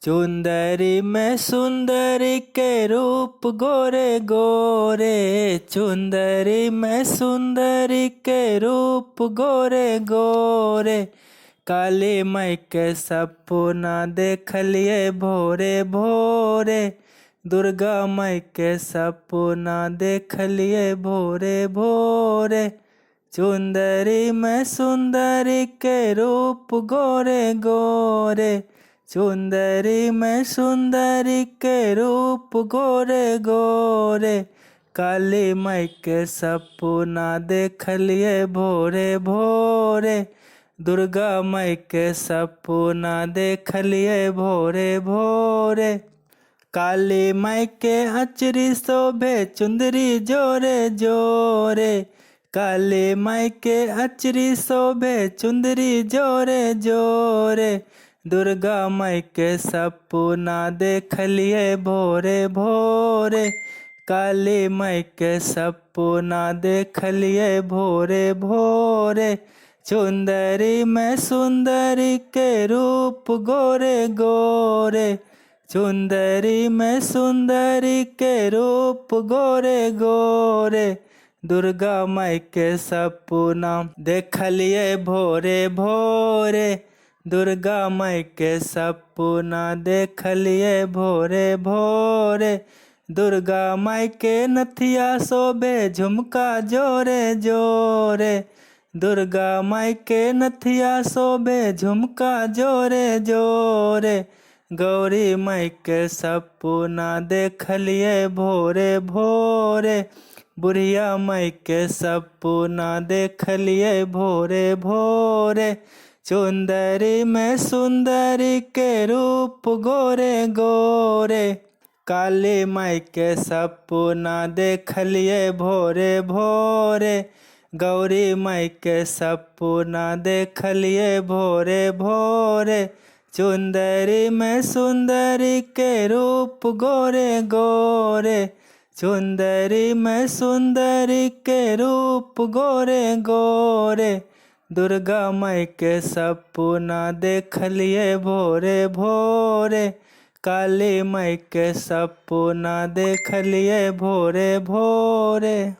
चुन्दरी में सुन्दरी के रूप गोरे गोरे, चुन्दरी में सुन्दरी के रूप गोरे गोरे। काली माई के सपना देखलियै भोरे भोरे, दुर्गा माई के सपना देखलियै भोरे भोरे। चुन्दरी में सुन्दरी के रूप गोरे गोरे, चुन्दरी में सुन्दरी के रूप गोरे गोरे। काली माई के सपना देखलियै भोरे भोरे, दुर्गा माई के सपना देखलियै भोरे भोरे। काली माई के अचरी शोभे चुंदरी जोरे जोरे, काली माई के अचरी शोभे चुंदरी जोरे जोरे। दुर्गा माई के सपना देखलियै भोरे भोरे, काली माई के सपना देखलियै भोरे भोरे। चुन्दरी में सुन्दरी के रूप गोरे गोरे, चुन्दरी में सुन्दरी के रूप गोरे गोरे। दुर्गा माई के सपना देखलियै भोरे भोरे, दुर्गा माई के सपना देखलियै भोरे भोरे। दुर्गा माई के नथिया शोभे झुमका जोरे जोरे, दुर्गा माई के नथिया शोभे झुमका जोरे जोरे। गौरी माई के सपना देखलियै भोरे भोरे, बुढ़िया माई के सपना देखलियै भोरे भोरे। चुन्दरी में सुन्दरी के रूप गोरे गोरे, काली माई के सपना देखलियै भोरे भोरे। गौरी माई के सपना देखलियै भोरे भोरे। चुन्दरी में सुन्दरी के रूप गोरे गोरे, चुन्दरी में सुन्दरी के रूप गोरे गोरे। दुर्गा माई के सपना देखलियै भोरे भोरे, काली माई के सपना देखलियै भोरे भोरे।